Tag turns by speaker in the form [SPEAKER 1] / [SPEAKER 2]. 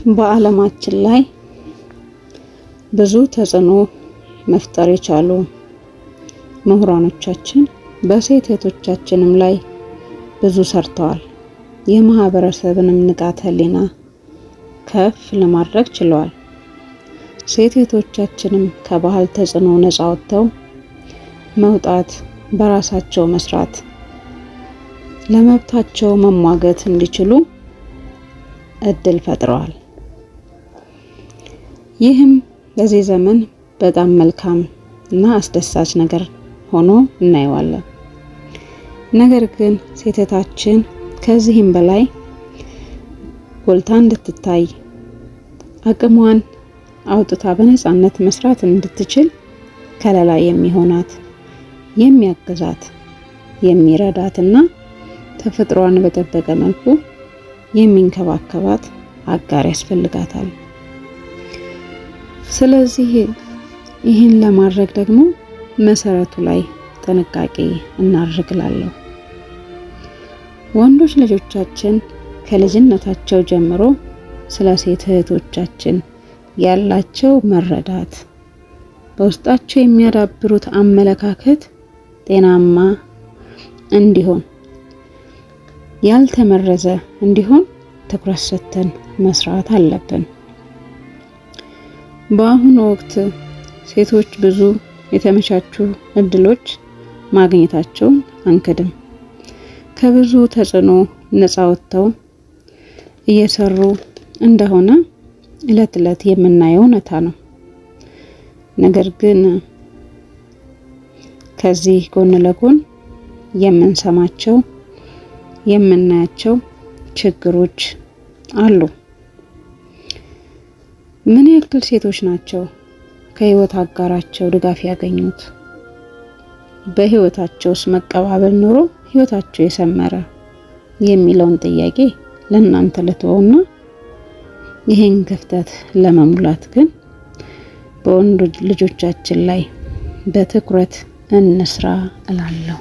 [SPEAKER 1] በዓለማችን ላይ ብዙ ተጽዕኖ መፍጠር የቻሉ ምሁራኖቻችን በሴት እህቶቻችንም ላይ ብዙ ሰርተዋል። የማህበረሰብንም ንቃተ ህሊና ከፍ ለማድረግ ችለዋል። ሴት እህቶቻችንም ከባህል ተጽዕኖ ነፃ ወጥተው መውጣት፣ በራሳቸው መስራት፣ ለመብታቸው መሟገት እንዲችሉ እድል ፈጥረዋል። ይህም በዚህ ዘመን በጣም መልካም እና አስደሳች ነገር ሆኖ እናየዋለን። ነገር ግን ሴት እህታችን ከዚህም በላይ ጎልታ እንድትታይ፣ አቅሟን አውጥታ በነፃነት መስራት እንድትችል ከለላ የሚሆናት፣ የሚያግዛት፣ የሚረዳትና ተፈጥሯን በጠበቀ መልኩ የሚንከባከባት አጋር ያስፈልጋታል። ስለዚህ ይህን ለማድረግ ደግሞ መሰረቱ ላይ ጥንቃቄ እናድርግ እላለሁ። ወንዶች ልጆቻችን ከልጅነታቸው ጀምሮ ስለ ሴት እህቶቻችን ያላቸው መረዳት፣ በውስጣቸው የሚያዳብሩት አመለካከት ጤናማ እንዲሆን፣ ያልተመረዘ እንዲሆን ትኩረት ሰጥተን መስራት አለብን። በአሁኑ ወቅት ሴቶች ብዙ የተመቻቹ እድሎች ማግኘታቸውን አንክድም። ከብዙ ተጽዕኖ ነፃ ወጥተው እየሰሩ እንደሆነ እለት እለት የምናየው እውነታ ነው። ነገር ግን ከዚህ ጎን ለጎን የምንሰማቸው፣ የምናያቸው ችግሮች አሉ። ምን ያክል ሴቶች ናቸው ከህይወት አጋራቸው ድጋፍ ያገኙት? በህይወታቸውስ መቀባበል ኖሮ ህይወታቸው የሰመረ የሚለውን ጥያቄ ለእናንተ ልተወውና ይህን ክፍተት ለመሙላት ግን በወንድ ልጆቻችን ላይ በትኩረት እንስራ እላለሁ።